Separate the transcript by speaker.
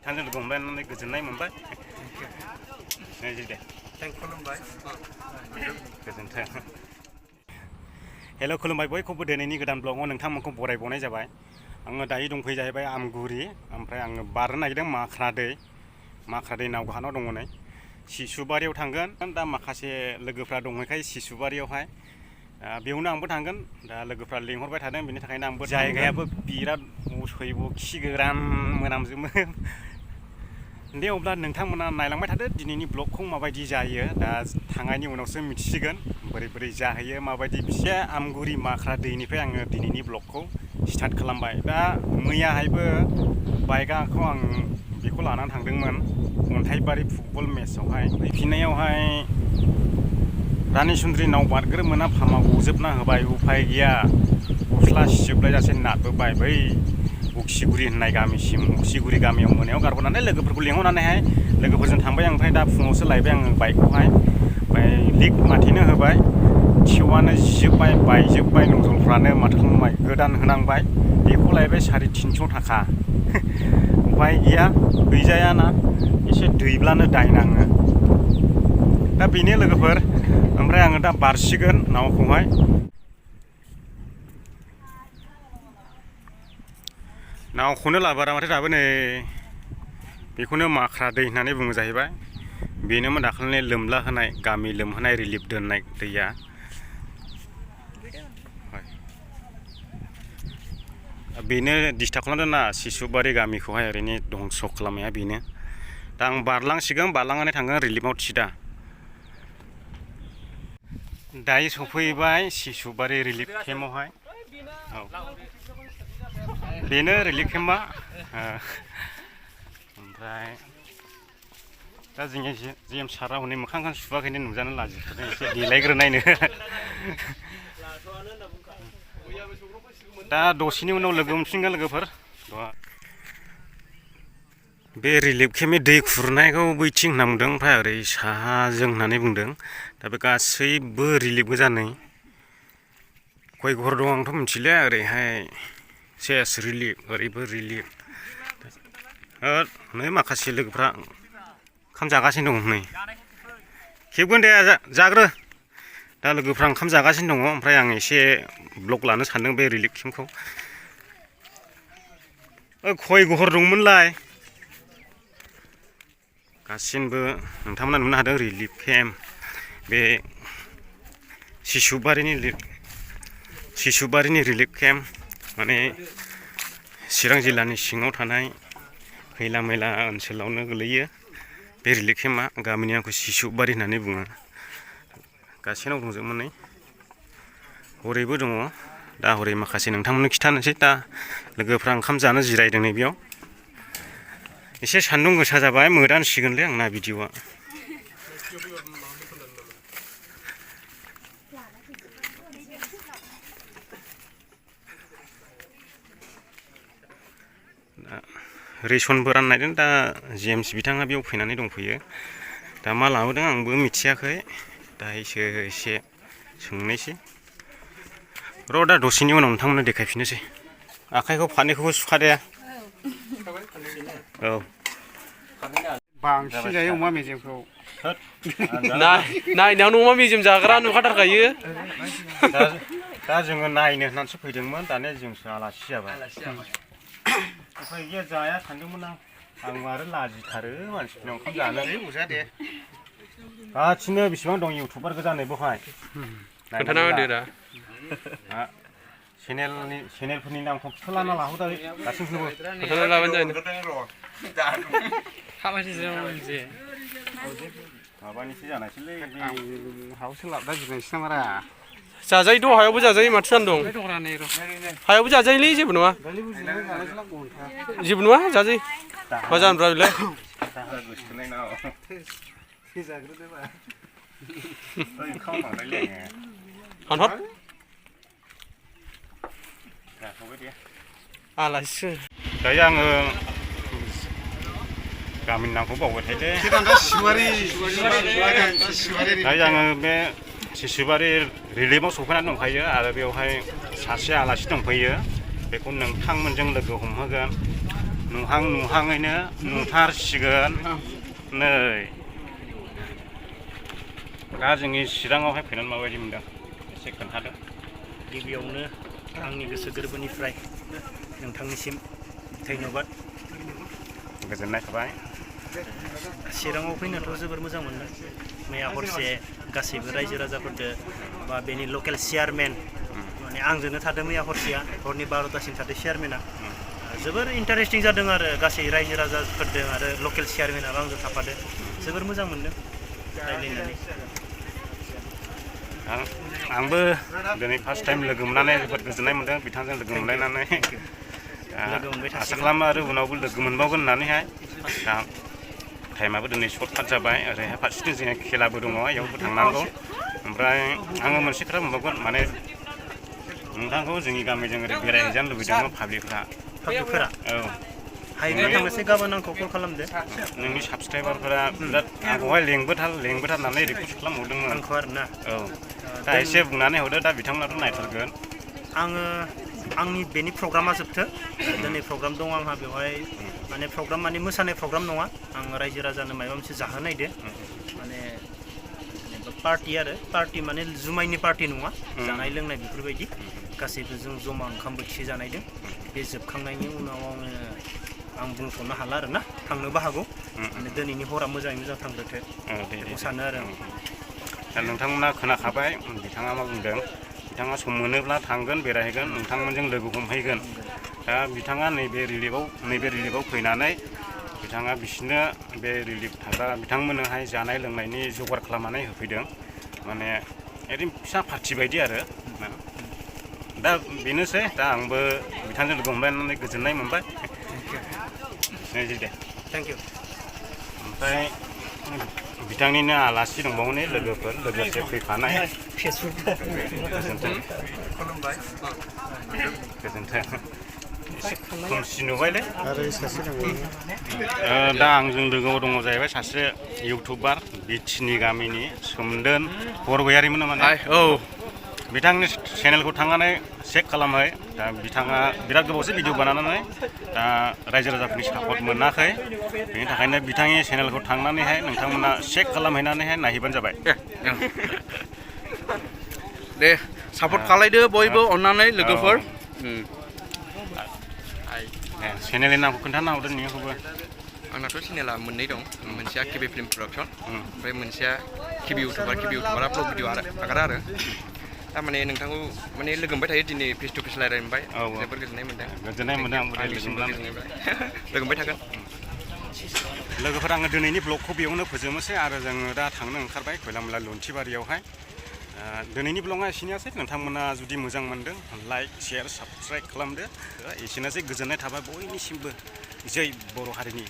Speaker 1: बिथांजों लोगो मोनबाय गोजोननाय मोनबाय दे
Speaker 2: खुलुमबाय
Speaker 1: गोजोन्थों हेल' खुलुमबाय बयखौबो दिनैनि गोदान ब्लगाव नोंथांमोनखौ बरायबावनाय जाबाय आङो दायो दंफैयो जाहैबाय आमगुरि ओमफ्राय आङो बारनो नागिरदों माख्रा दै नावघाटआव दङ नै सिसुबारियाव थांगोन दा माखासे लोगोफ्रा दंहैखायो सिसुबारियावहाय बेयावनो आंबो थांगोन दा लोगोफ्रा लिंहरबाय थादों बेनि थाखायनो आंबो जायगायाबो बिराद उसैब खि गोरान मोनामजोबो दे अब्ला नोंथांमोना नायलांबाय थादो दिनैनि ब्लगखौ माबायदि जायो दा थांनायनि उनावसो मिथिसिगोन बोरै जाहैयो माबायदि फिसा आमगुरि माख्रा दैनिफ्राय आङो दिनैनि ब्लगखौ स्टार्ट खालामबाय दा मैयाहायबो बाइकखौ आं बेखौ लानानै थांदोंमोन अन्थाइबारि फुटबल मेचआवहाय फैफिननायावहाय रानि सुन्द्रि नाव बारग्रोमोना फामा गजोबना होबाय उफाय गैया गस्ला सिजोबलायजासे नारबोबाय बै उखिगुरि होननाय गामिसिम उखिगुरि गामियाव मोनायाव गारबोनानै लोगोफोरखौ लिंहरनानैहाय लोगोफोरजों थांबाय ओमफ्राय दा फुङावसो लायबाय आङो बाइकखौहाय ओमफ्राय लिक माथेनो होबाय थिउआनो जिजोब्बाय बायजोब्बाय नजलफ्रानो माथो खालामबाय गोदान होनांबाय बेखौ लायबाय 350 थाखा उफाय गैया गैजायाना एसे दैब्लानो दायनाङो दा बेनो लोगोफोर ओमफ्राय आङो दा बारसिगोन नावखौहाय नावखौनो लाबारा माथो दाबो नै बेखौनो माख्रा दै होननानै बुङो जाहैबाय बेनोमोन दाखालिनि लोमला होनाय गामि लोमहोनाय रिलिफ दोननाय दैया बेनो डिस्टार्ब खालामदों ना सिसुबारि गामिखौहाय ओरैनो धंस' खालामनाया बेनो दा आं बारलांसिगोन बारलांनानै थांगोन रिलिफआव थिदा दायो सफैबाय सिसुबारि रिलिफ केम्पआवहाय औ बेनो रिलिफ केम्पआ ओमफ्राय दा जोंनि जिएम सारा हनै मोखां सुवाखैनो नुजानो लाजिखादों एसे देलायग्रोनायनो दा दसेनि उनाव लोगो मोनफिनगोन लोगोफोर बे रिलिफ केम्पनि दै खुरनायखौ बैथिं होनना बुंदों ओमफ्राय ओरै साहाजों होननानै बुंदों दा बे गासैबो रिलिफ गोजा नै खय घर दं आंथ' मिथिला ओरैहाय सेस रिलिफ ओरैबो रिलिफ नै माखासे लोगोफ्रा ओंखाम जागासिनो दं नै खेबगोन दे जाग्रो दा लोगोफ्रा ओंखाम जागासिनो दङ ओमफ्राय आं एसे ब्लग लानो सानदों बे रिलिफ केम्पखौ खय घर दंमोनलाय गासिनबो नोंथांमोना नुनो हादों रिलिफ केम्प बे सिसुबारिनि रिलिफ केम्प माने चिरां जिल्लानि सिङाव थानाय खैला मैला ओनसोलावनो गोलैयो बे रिलिफ केम्पआ गामिनि नामखौ सिसुबारि होननानै बुङो गासिनाव दंजोबोमोन नै हरैबो दङ दा हरै माखासे नोंथांमोननो खिथानोसै दा लोगोफ्रा ओंखाम जानो जिरायदों नै बेयाव एसे सान्दुं गोसा जाबाय मोदानसिगोनलै आंना भिडिअआ रेसनबो राननायदों दा जेम्स बिथाङा बेयाव फैनानै दंफैयो दा मा लाबोदों आंबो मिथियाखै दाहायसो एसे सोंनायसै र' दा दसेनि उनाव नोंथांमोननो देखायफिननोसै आखाइखौ फारनैखौबो सुखादे औ
Speaker 3: बांसिन जायो अमा मेजेमखौ
Speaker 2: नायनायावनो अमा मेजेम जाग्रा नुखाथारखायो
Speaker 1: दा जोङो नायनो होननानैसो फैदोंमोन दानिया जोंसो आलासि जाबाय उफाय गैया जाया सानदोंमोन आं आरो लाजिथारो मानसिफोरनाव ओंखाम जानो गासिनो बेसेबां दं इउटुबार गोजा नै बेवहाय
Speaker 2: खोन्थाना होदो दा
Speaker 1: चेनेलफोरनि नामखौ खिथालाना लाहरदो गासिबो
Speaker 2: खोन्थाना लाबानो जायो
Speaker 1: माबानिसो जानायसैलै
Speaker 3: हायावसो लाबदा जोबनायसै नामारा
Speaker 2: जाजायोथ' हायावबो जाजायो माथो जानो दं हायावबो जाजायोलै जेबो नङा जेबो नङा जाजायो मा जानोब्रा बेलाय हानहर आलासिसो
Speaker 1: दायो आङो गामिनि नामखौ बावबाय थायोलै दायो आङो बे सिसुबारि रिलिफआव सफैनानै दंखायो आरो बेवहाय सासे आलासि दंफैयो बेखौ नोंथांमोनजों लोगो हमहोगोन नुहाङैनो नुथारसिगोन नै दा जोंनि चिराङावहाय फैनानै माबायदि मोनदों एसे खोन्थादो।
Speaker 4: गिबियावनो आंनि गोसो गोरबोनिफ्राय नोंथांनिसिम धन्यबाद।
Speaker 1: गोजोननाय थाबाय।
Speaker 4: चिराङाव फैनोथ' जोबोर मोजां मोनदों। मैया हरसे गासैबो रायजो राजाफोरजों बा बेनि लकेल चेयारमेन माने आंजोंनो थादों मैया हरसेया हरनि 12टासिम थादों चेयारमेना। जोबोर इन्टारेस्टिं जादों आरो गासै रायजो राजाफोरजों आरो लकेल चेयारमेनाबो आंजों थाफादों। जोबोर मोजां मोनदों रायज्लायनानै।
Speaker 1: आंबो दिनै फार्स्ट टाइम लोगो मोननानै जोबोद गोजोननाय मोनदों बिथांजों लोगो मोनलायनानै। आसा खालामो आरो उनावबो लोगो मोनबावगोन होननानैहाय। दा टाइमाबो दिनै सर्टकाट जाबाय ओरैहाय फारसेथिं जोंहा खेलाबो दङ बेयावबो थांनांगौ। ओमफ्राय आङो मोनसे खोथा बुंबावगोन माने नोंथांखौ जोंनि गामिजों ओरै बेरायहैजानो लुबैदोंमोन पाब्लिकफोरा। औ
Speaker 4: हायोब्ला थांनोसै गाबोन आंखौ कल खालामदो।
Speaker 1: नोंनि साबसक्राइबारफोरा बिराद आंखौहाय लेंबोथारनानै रिकुवेस्ट खालामहरदोंमोन
Speaker 4: आंखौ आरोना।
Speaker 1: औ दा एसे बुंनानै हरदो दा बिथांमोनाथ' नायथारगोन।
Speaker 4: आङो आंनि बेनि प्रग्रामा जोबथो दिनै प्रग्राम दं आंहा बेवहाय माने प्रग्राम माने मोसानाय प्रग्राम नङा। आं रायजो राजानो माबा मोनसे जाहोनायदो माने पार्टि आरो पार्टि माने जुमायनि पार्टि नङा जानाय लोंनाय बेफोरबायदि गासैबो जों जमा ओंखाम बोथिसे जानायदों। बे जोबखांनायनि उनाव आं बुंथ'नो हाला आरोना थांनोबो हागौ माने दिनैनि हरा मोजाङै मोजां थांग्रोथो बेखौ सानो आरो आं।
Speaker 1: दा नोंथांमोना खोनाखाबाय बिथाङा मा बुंदों। बिथाङा सम मोनोब्ला थांगोन बेरायहैगोन नोंथांमोनजों लोगो हमहैगोन। दा बिथाङा नैबे रिलिफआव फैनानै बिथाङा बिसोरनो बे रिलिफ थाग्रा बिथांमोननोहाय जानाय लोंनायनि जगार खालामनानै होफैदों। माने ओरैनो फिसा पार्टि बायदि आरो। दा बेनोसै दा आंबो बिथांजों लोगो हमलायनानै गोजोननाय मोनबाय। दे
Speaker 4: थेंक इउ।
Speaker 1: ओमफ्राय बिथांनिनो आलासि दंबावो लोगोफोर लोगोसे फैफानाय। गोजोन्थों एसे खोमसि नुबायलै।
Speaker 3: आरो सासे दंबावो।
Speaker 1: दा आंजों लोगोआव दङ जाहैबाय सासे इउटुबार बिटिनि गामिनि सोमदोन बरगयारिमोन नामा?
Speaker 2: औ
Speaker 1: बिथांनि चेनेलखौ थांनानै चेक खालामहै। दा बिथाङा बिराद गोबावसो भिडिअ बानायनानै दा रायजो राजाफोरनि सापर्ट मोनाखै। बेनि थाखायनो बिथांनि चेनेलखौ थांनानैहाय नोंथांमोना चेक खालामहैनानैहाय नायहैबानो जाबाय।
Speaker 2: दे सापर्ट खालायदो बयबो अननानै लोगोफोर।
Speaker 1: चेनेलनि नामखौ खोन्थाना हरदो नोंनिखौबो।
Speaker 2: आंनाथ' चेनेला मोननै दं मोनसेया केबि फिल्म प्रडाक्सन ओमफ्राय मोनसेया केबि इउटुबारा ब्लग भिडिअ आगारा आरो। थारमाने नोंथांखौ माने लोगो मोनबाय थायो दिनै फेस टु फेस रायज्लायनो मोनबाय जोबोर गोजोननाय मोनदों।
Speaker 1: आंबो
Speaker 2: लोगो मोनबाय थागोन।
Speaker 1: लोगोफोर आङो दिनैनि ब्लगखौ बेयावनो फोजोबनोसै आरो जोङो दा थांनो ओंखारबाय खयलामला लन्थिबारियावहाय। दिनैनि ब्लगआ एसेनोसै। नोंथांमोना जुदि मोजां मोनदों लाइक शेयार साबस्क्राइब खालामदो। एसेनोसै गोजोननाय थाबाय बयनिसिमबो जै बर' हारिनि।